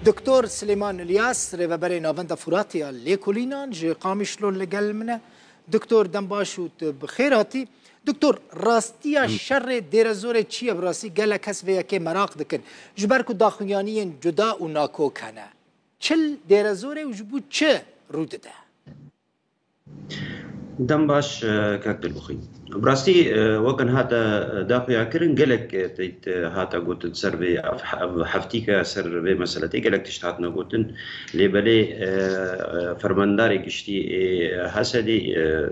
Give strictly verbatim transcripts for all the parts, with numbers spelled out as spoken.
Doktor Silêman Îlyas, rêveberê Navenda Furatê ya Lêkolînan ji Qamişlo li gel min e. Doktor, dem baş û tu bi xêr hatî. Doktor, rastiya şerê Dêrezorê çi ye bi rastî? Gelek kes vê yekê meraq dikin. Ji ber ku daxuyaniyên cuda û nakok hene. Çi li Dêrezorê û ji bo çi rû dide? Dem baş, e, kak Dilbixwîn. Bi rastî, e, wek niha te, e, daxuya kirin, gelek, e, teyt, e, hate gotin ser vê ev, ev heftîke ser vê meseletê gelek tişt hatine gotin. Lê belê, e, e, fermandarê giştî ê Hesedê, e,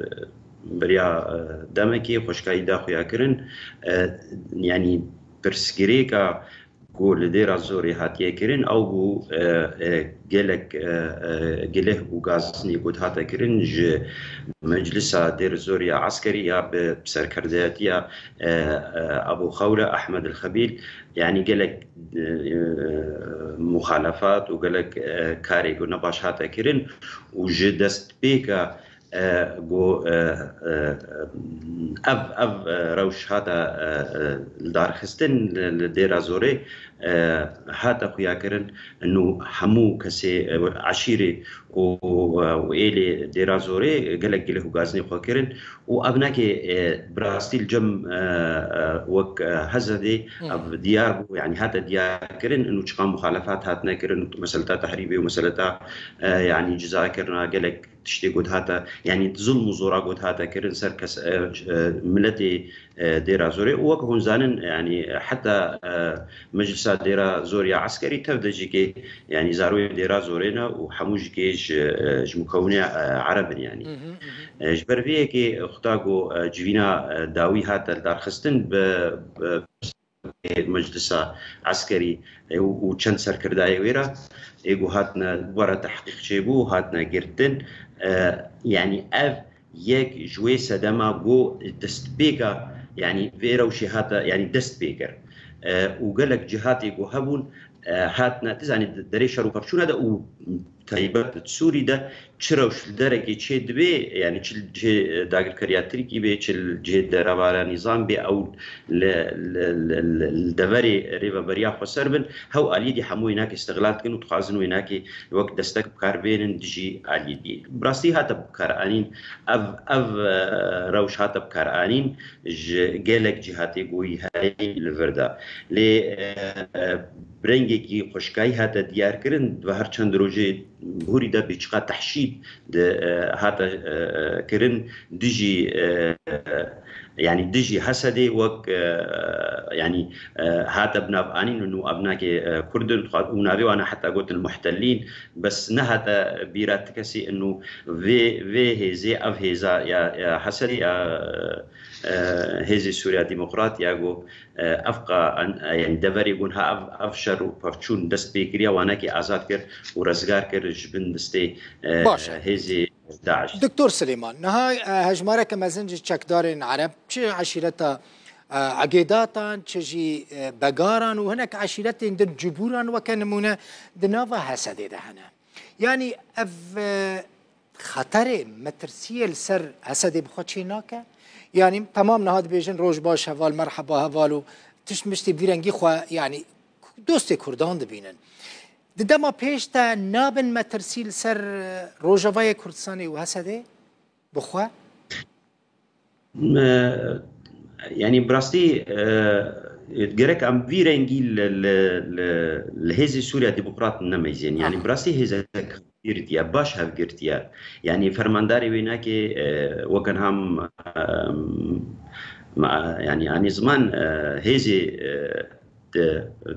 beriya, e, demekê xweşkayî daxuya kirin. E, yanî pirsgirêka ku li Dêra Zorê hatiye kirin, ew bû, e, e, gelek, e, e, gileh û gazinê ku dihate kirin ji Meclisa Dêr Zorê ya Eskerî ya bi serkerdeyetiya, e, e, Ebû Xewle Ehmed El Xebîl, yanî gelek, e, e, muxalefat û gelek, e, karê ku nebaş hate kirin û ji destpêka e, ku, e, e, ev, ev, e, rewş hate, e, e, lidarxistin li, li Dêra Zorê, e, hate xuyakirin, nû hemû kesê, e, eşîrê û, e, û êlê Dêra Zorê gelek gileh û gazinê xwe kirin û ev nake, e, bi rastî li cem, e, e, wek, e, Hezedê Hı. ev diyar bû, yanî hate diyar kirin, nû çiqa muxalefat hatine kirin, meseleta tehrîbê û meseleta, e, yanî cizakirina gelek tiştê ku dihate, yanî zulm û zora ku dihate kirin ser kes, e, e, miletê, e, Dêra Zorê. Û wek hûn zanin, yanî heta, e, Meclisa Dêra Zorê ya Eskerî tev de jî kê, yanî zarokê Dêra Zorê ne û hemû jî kê ji, e, ji mukewinê, e, Ereb in yanî. Hı hı, hı hı. E, ji ber vê yekê xweda ku, e, civîna, e, dawî hate lidarxistin bi, bi Meclisa Eskerî, e, û, û çend serkirdayê wê re, ê ku hatine were tehqîq çêbû, hatine girtin. E, yanî ev yek ji wê sedema ku destpêka, yanî vê rewşê hate, yanî dest pê kir. E, û gelek cihatê ku hebûn, e, hatine, tu zanî, derê şer û pevçûne de û taybet di Sûrî de çi rewş li derekê çê dibe, yanî çi li cihê, e, dagirkeriya Tirkî be, çi li cihê derevara nîzam be, ew li, li, li, li, li deverê rêveberiya xweser bin, hew aliyê dî hemû wênakê îstixlal dikin û dixwazin wênakê wek destek bi kar bênin dijî aliyê dî. Bi rastî hate bikaranîn, ev, ev, e, rewş hate bikaranîn ji gelek cihatê ku wî heyî li vir de. Lê, e, e, bi rengekî xweşkayî hate diyarkirin, di her çend rojê bihurî de bêçiqa tehşîd di, e, hate, e, kirin dijî, e, yanî dijî Hesedê wek, e, yanî, e, hate bi nav anîn û ev nake, e, Kurd in, û navê wan heta gotin muhtelîn, bes nehate bîra ti kesî û vê, vê hêzê, ev hêza ya, ya Hesedê ya, e, Hêzê Sûriya Demokrat ya ku, e, ev qa, an, e, yanî deverê ku niha ev, ev şer û pevçûn dest pê kiriye, wanekî azad kir û rezgar kir ji bin destê, e, Baş e. hêzê DAIŞ. Doktor Silêman, niha, e, hejmareke mezin ji çekdarên Ereb, çi eşîreta, e, Egêdatan, çi jî, e, Begaran û hinek eşîretên din Cibûran weke nimûne di nava Hesedê de hene. Yanî ev, e, xeterê, metirsiyê li ser Hesedê bi xwe çê nake? Yanî temam niha dibêjin roj baş heval, merheba heval û tişt miştê vî rengî xwe, yanî dostê Kurdan dibînin. Di dema pêş de nabin metirsî li ser, e, Rojavayê Kurdistanê û Hesedê bi xwe? Me, yanî bi rastî, e, gerek em vî rengî li, li, li, li Hêzê Sûriya Demokrat nemeyzên. Yanî Aha. bi rastî hêzek girtiye, baş hev girtiye. Yanî fermandarê wê nake, e, weke niha, e, ma, yanî anî ziman, e, hêzê, e, di, e,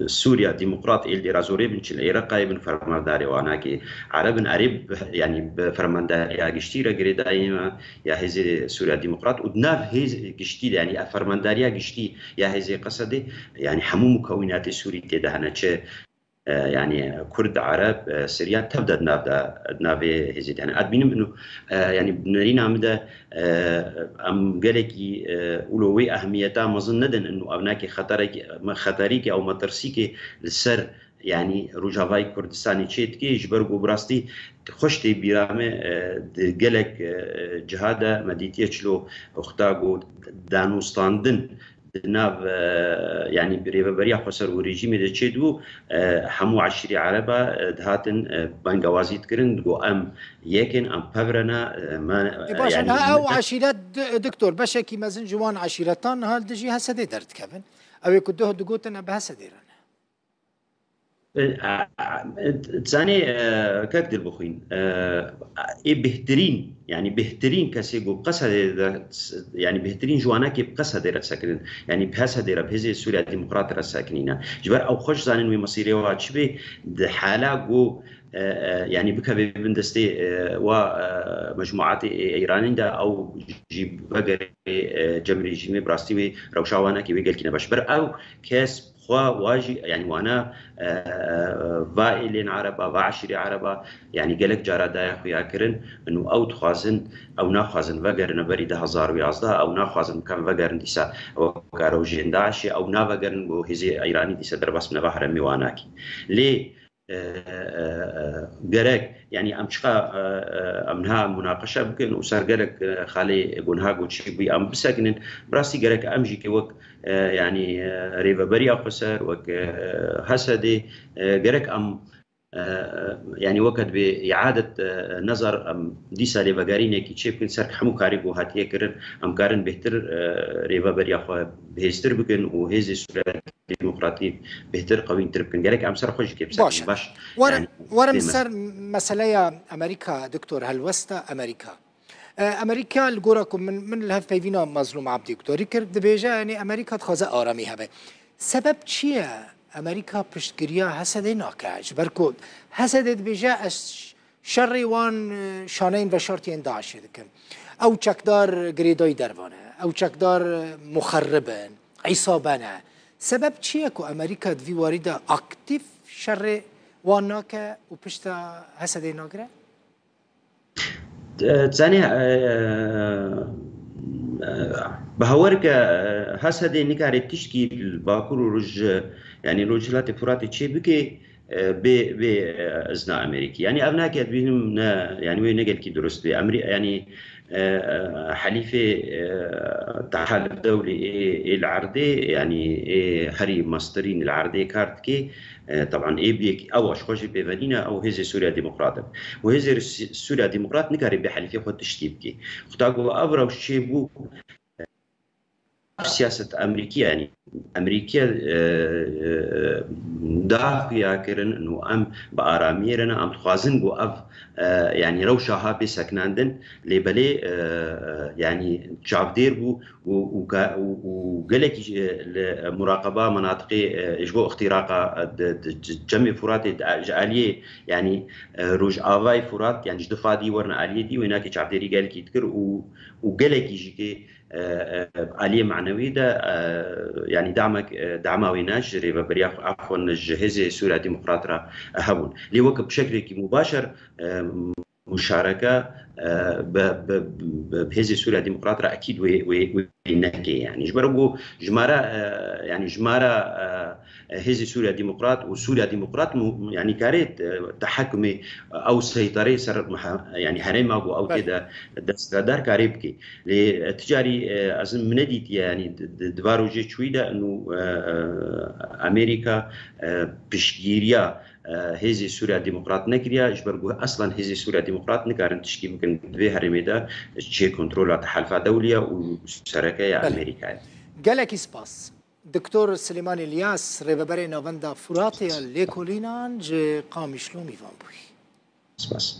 Sûriya Demokrat êl Dêra Zorê bin, çi li Êreqayê bin, fermandarê wan nake. Ereb in, erê bi, yanî bi fermandariya giştî re girêdayî me ya Hêzê Sûriya Demokrat û di nav hêz giştî de, yanî ev fermandariya giştî ya Hêzê Qesedê, yanî hemû mukewînatê Sûrî tê de hene, çi e, yanî Kurd, Ereb, e, Siryan tev de di nav de, di navê hêzê de hene. Ez dibînim ino, e, yanî bi nerîna min de, e, em gelekî, e, wilo wê ehmiyeta mezin nedin ino ev nake xeterekî, me xeterîkê ew metirsîkê li ser, yanî Rojavayê Kurdistanê çê dike, ji ber ku bi rastî xweş tê bîra me, e, di gelek, e, ciha de me dîtiye çilo xweda ku danûstandin di nav, e, yanî bi rêveberiya xweser û rejîmê de çêdibû, e, hemû eşîrê Ereba, e, dihatin, e, bengawazî dikirin, digo em yek in, em pevre ne, e, me, Ê, e, baş e, yanî niha ew me eşîret di-, doktor, beşekî mezin ji wan eşîretan niha li dijî Hesedê derdikevin. Ew ê ku duh digotin, em bi Hesedê re ne. E, e, e, zanê, e, kek Dilbixwîn, e, ê bêhtirîn, yanî bêhtirîn kesê ku bi Qesedê de, yanî bêhtirîn ji wana kê bi Qesedê re disekinin, yanî bi Hesedê re, bi Hêzê Sûriya Demokratî re disekinîne. Ji ber ew xweş zanin wê mesîrê wa çi bê, di hala ku, e, e, yanî bikeve bin destê, e, wa, e, mecmuatê ê Îranîn de ew jî vegerê, e, cem rejîmê, bi rastî wê rewşa wana kê wê gelkî ne baş. Ji ber ew kes xwe wa jî, yanî wana, e, e, va êlên Ereba, va eşîrê Ereba, yanî gelek cara daye xuya kirin, û ew dixwazin, ew naxwazin vegerine berî du hezar û yazdeh, ew naxwazin bikan vegerin dîsa weka rewjên DAIŞê, ew navegerin ku hêzê Îranî dîsa derbas bine va herêmê wan nakî. Lê, e, e, e, gerek, yanî em çiqa, e, e, em niha munaqeşe bikin û ser gelek, e, xalê ku niha ku çêbûyî em bisekinin, bi rastî gerek em jî ke wek, e, yanî, e, rêveberiya xweser, wek, e, Hesedê, e, gerek em, e, yanî weke dibê îadet, e, nezar, em dîsa lêvegerînekî çêbikin ser hemû karê ku hatiye kirin, em karin bêhtir, e, rêveberiya xwe bihêztir bikin û hêzê Sûriya Demokratî bêhtir, qewîntir bikin. Gerek em ser xwe jî kê bisekinin. Baş e. Baş, Werim, yanî, werim bê ser meseleya Amerîka, doktor, helwesta Amerîka. E, Amerîka li gora ku min, min li hevpeyvîna Mazlûm Abdî guhdarî kir, dibêje, yanî Amerîka dixwaze aramî hebe. Sebeb çi ye Amerîka piştgiriya Hesedê nake? Ji ber ku Hesedê dibêje, ez şerê wan, e, şaneyên veşartiyên DAIŞê dikim. Ew çekdar girêdayî dervan e, ew çekdar, e, muxerrib in, îsabe ne. Sebeb çi ye ku Amerîka di vî warî de aktîf şerê wan nake û pişta Hesedê nagire? Zanê, e, e, bi hewer ke, e, Hesedê nikare tiştkî li Bakur û Roj, yanî Rojhilatê Furatê çê bike, e, bê, bê, e, izna Amerîkî. Yanî ev nake dibînim ne, yanî wê ne gelkî durust bê. Emerî-, yanî, e, e, helîfê, e, Tehalif Dewlê ê, ê li erdê, yanî ê herî mestirîn li erdê kar dike, E, teban ê bi yekî, ew ji xwe jî pêvenî ne, ew Hêzê Sûriya Demokrat in. Û Hêzê Rus-, Sûriya Demokrat nikare bi helîfê xwe tiştî bike. Xweta ku ev rewş çêbû, ev siyaset Amerîkî, yanî Amerîkî, e, e, da xuya kirin û em bi aramiyê re ne, em dixwazin ku ev, e, yanî rewşa ha bê sekinandin, lê belê, e, e, yanî çavdêr bû, û, û ka-, û, û gelekî ji, li muraqeba menatiqê, e, ji bo îxtîraqa, e, di, di, di cemê Furatê, di, ji aliyê, yanî, e, rojavayê Furat, yanî ji difadî werine aliyê dî, wênakê çavdêrî gelekî dikir û, û gelekî jî kê, e, e, aliyê manewî de, e, yanî damek, e, dama wê ne ji rêveberiya xwe, afwan, ji Hêzê Sûriya Demokrat re hebûn. Lê weke bi şeklekî mubaşer, e, muşareke, e, bi, bi, bi, bi Hêzê Sûriya Demokrat re ekîd wê, wê, wê neke, yanî. Ji ber ku ji me re, e, yanî ji me re, e, Hêzê Sûriya Demokrat û Sûriya Demokrat mu-, yanî karê, e, tehekumê ew seytarê ser muha-, yanî herêma ku ew Belê. Tê de destredar karê bike. Lê, e, ti carî, e, ez min nedîtiye, yanî di, di, di va rojê çûyî de û, e, e, Amerîka, e, piştgiriya e, Hêzê Sûriya Demokrat nekiriye, ji ber ku eslan Hêzê Sûriya Demokrat nikarin tişkî bikin di vê herêmê de çê kontrola Tehalfa Dewliye û sereke ya Belê. Amerîkayê. Gelekî spas. Doktor Silêman Îlyas, rêveberê Navenda Furatê ya Lêkolînan ji Qamişlo mîvan bûyî. Spas.